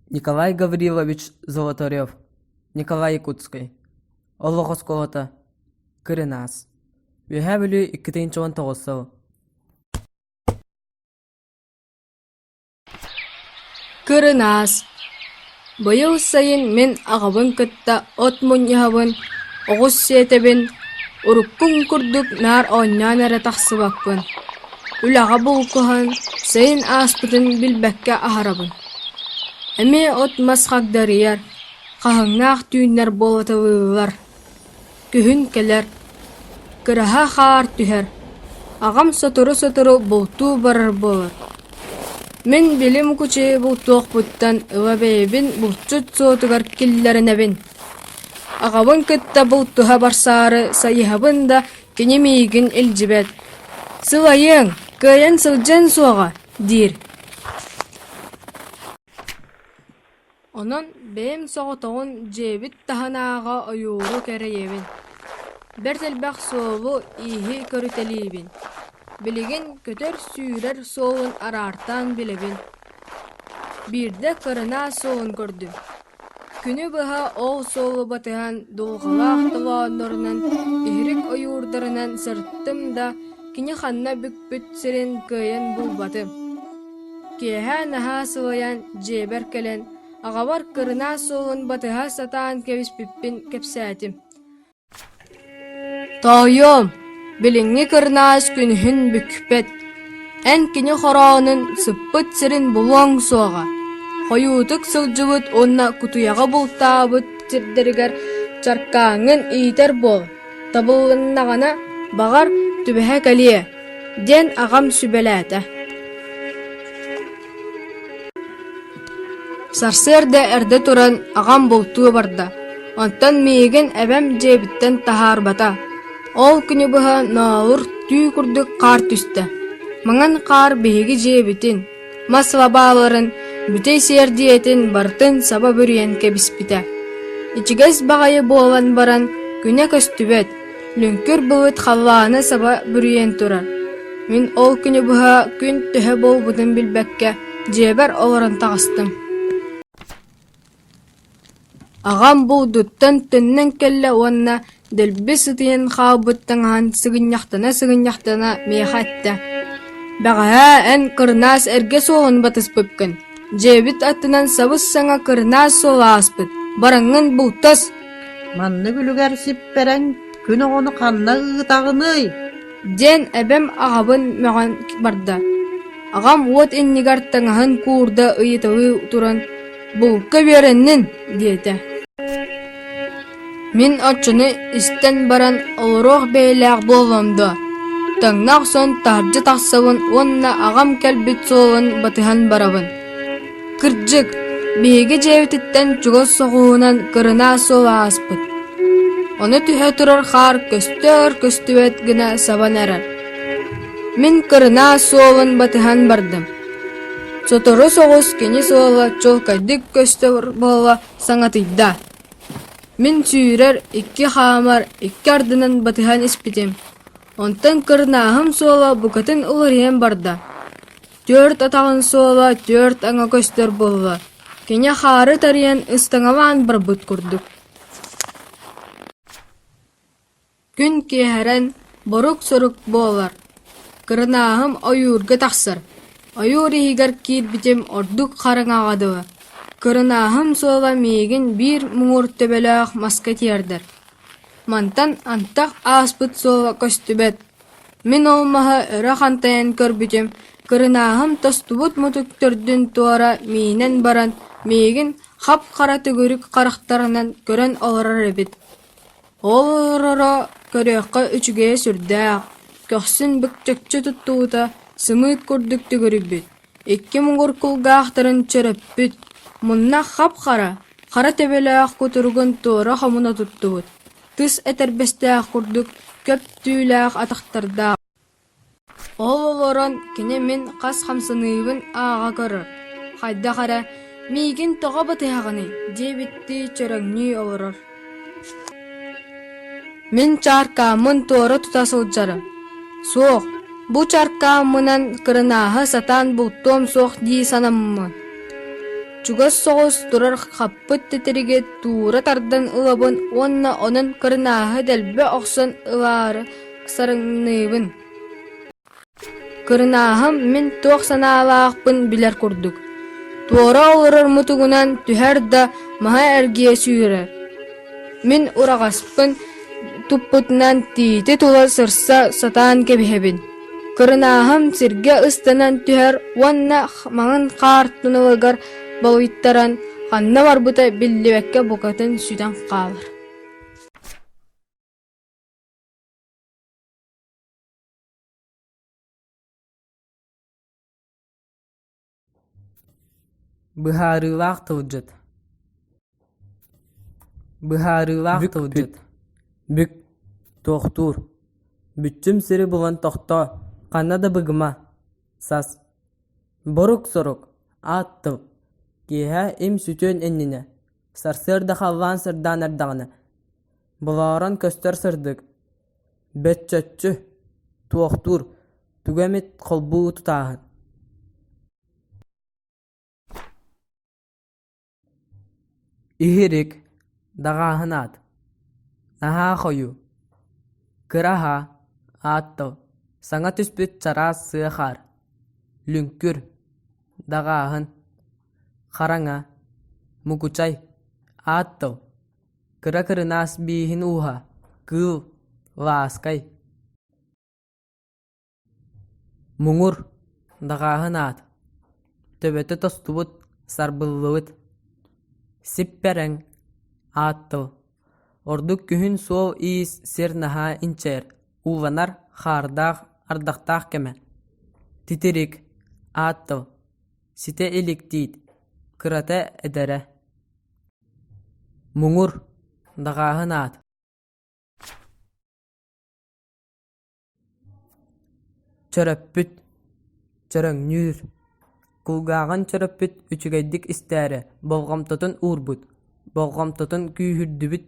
Николай Гаврилович Золотарев, Николай Якутскай, Олох оскуолата, Кырынаас. Үөһээ Бүлүү 2019 сыл. Кырынаас Быйыл сайын мин аҕабын кытта от мунньуһабын, оҕус сиэтэбин, уруккум курдук наар оонньоон эрэ тахсыбаппын, үлэҕэ булкуһан, сайын ааспытын билбэккэ аһарабын. Эмиэ от-мас хагдарыйар, хаһыҥнаах түүннэр буолуталыыллар. Күһүн кэлэр, кыраһа хаар түһэр, аҕам сотору-сотору бултуу барар буолар. Мин били мукучу бултуохпуттан ыла бэйэбин булчут суотугар киллэринэбин. Аҕабын кытта бултуһа барсаары сайыһабын да кини миигин илдьибэт. «Сылайыаҥ, кыайан сылдьыаҥ суоҕа» диир. Онон бэйэм соҕотоҕун дьиэбит таһынааҕы ойууру кэрэйэбин, бэрт элбэх суолу-ииһи көрүтэлиибин, билигин көтөр-сүүрэр суолун араартаан билэбин. Биирдэ кырынаас суолун көрдүм. Күнү быһа ол суолу батыһан дулҕалаах толооннорунан, иһирик ойуурдарынан сырыттым да, кини ханна бүкпүт сирин кыайан булбатым. Киэһэ наһаа сылайан дьиэбэр кэлэн, аҕабар кырынаас суолун батыһа сатаан кэбиспиппин кэпсээтим. Тоойуом, билиҥҥи кырынаас күнүһүн бүкпэт, эн кини хороонун сыппыт сирин булуоҥ суоҕа, хойуутук сылдьыбыт уонна кутуйаҕы бултаабыт сирдэригэр чаркааҥҥын иитэр буол, табыллыннаҕына, баҕар, түбэһэ кэлиэ диэн аҕам сүбэлээтэ. Сарсыарда эрдэ туран аҕам бултуу барда, онтон миигин эбэм дьиэбиттэн таһаарбата. Ол күнү быһа ноолур түү курдук хаар түстэ. Маҥан хаар биһиги дьиэбитин, мас лабааларын, бүтэй сиэрдийэтин барытын саба бүрүйэн кэбиспитэ. Ичигэс баҕайы буолан баран күнэ көстүбэт, Лүҥкүр былыт халлааны саба бүрүйэн турар. Мин ол күнү быһа күн төһө буолбутун билбэккэ дьиэбэр олорон таҕыстым. Аҕам булдуттан төннөн кэллэ уонна дэлби сытыйан хаалбыт таҥаһын сыгынньахтана-сыгынньахтана миэхэ эттэ: «Бэҕэһээ эн кырынаас эргэ суолун батыспыккын, дьиэбит аттынан сабыс-саҥа кырынаас суол ааспыт, бараҥҥын бултас!» Маннык үлүгэр сиппэрэҥ күн оҕону ханна ыытаҕыный? диэн эбэм аҕабын мөҕөн барда. Аҕам уот иннигэр таҥаһын куурда ыйыталыы туран «Булка үөрэннин» диэтэ. Мин оччону истэн баран олоруох бэйэлээх буоллум дуо, таҥна охсон таһырдьа тахсабын уонна аҕам кэлбит суолун батыһан барабын. Кырдьык, биһиги дьиэбититтэн чугас соҕуһунан кырынаас суол ааспыт. Ону түһэ турар хаар көстөр-көстүбэт гына сабан эрэр. Мин кырынаас суолун батыһан бардым. Сотору соҕус кини суола чуолкайдык көстөр буола саҥатыйда. Мин сүүрэр, икки хаамар, икки ардынан батыһан испитим. Онтон кырынааһым суола букатын уларыйан барда. Түөрт атаҕын суола түөрт аҥа көстөр буолла, кини хаары тарыйан ыстаҥалаан барбыт курдук. Күн киэһэрэн борук-сорук буолар, кырынааһым ойуурга тахсар, ойуур иһигэр киирбитим ордук хараҥаҕа дылы, кырынааһым суола миигин биир муҥур төбөлөөх маска тиэрдэр. Мантан антах ааспыт суола көстүбэт, Мин ол маһы өрө хантайан көрбүтүм, кырынааһым тостубут мутук төрдүн туора миинэн баран, миигин хап-хара төгүрүк харахтарынан көрөн олорор эбит. Ол олороро көрүөххэ үчүгэйэ сүрдээх, көхсүн бөкчөччү туттубута сымыыт курдук төгүрүйбүт, икки муҥур кулгаахтарын чөрөппүт, мунна хап-хара, хара төбөлөөх кутуругун туора хомуна туттубут тыс этэрбэстээх курдук көп түүлээх атахтардаах. Ол олорон кини мин хас хамсаныыбын ааҕа көрөр, хайдах эрэ «Миигин тоҕо батыһаҕыный?» диэбиттии чөрөҥнүү олорор. Мин чааркааммын туора тута сылдьарым. Суох, бу чааркааммынан кырынааһы сатаан бултуом суох дии санаммын. Чугас соҕус турар хаппыт титириги туура тардан ылабын уонна онон кырынааһы дэлби охсон ылаары сарыҥныыбын. Кырынааһым мин туох санаалаахпын билэр курдук, туора олорор мутугунан түһэр да маһа эргийэ сүүрэр. Мин ураҕаспын туппутунан тиити тула сырса сатаан кэбиһэбин. Кырынааһым сиргэ ыстанан түһэр уонна маҥан хаар туналыгар балыйтаран ханна барбыта биллибэккэ букатын сүтэн хаалар. Быһаарыылаах тылдьыт Быһаарыылаах Бүк тылдьыт бүт Бүк туохтуур Бүччүм сири булан тохтоо, ханна да быгыма, сас Борук-сорук, аат тыл Киэһэ им сүтүөн иннинэ, сарсыарда халлаан сырдаан эрдэҕинэ, болоорон көстөр сырдык, Бөччөччү, туохтуур, тугу эмит холбуу тутааһын Иһирик, даҕааһын аат, наһаа хойуу, кыраһа, аат тыл, саҥа түспүт чараас сыа хаар, лүҥкүр, даҕааһын, хараҥа, мукучай, аат тыл, Кыра кырынаас бииһин ууһа, кыыл, лааскай Муҥур, даҕааһын аат, төбөтө тостубут, сарбыллыбыт Сиппэрэҥ, аат тыл, ордук күһүн суол-иис сир наһаа инчэйэр, ууланар, хаардаах, ардахтаах кэмэ Титирик, аат тыл, ситэ илик тиит, кырата эдэрэ Муҥур, даҕааһын аат Чөрөппүт, чөрөҥнүүр, кулгааҕын чөрөппүт үчүгэйдик истээри болҕомтотун уурбут, болҕомтотун күүһүрдүбүт.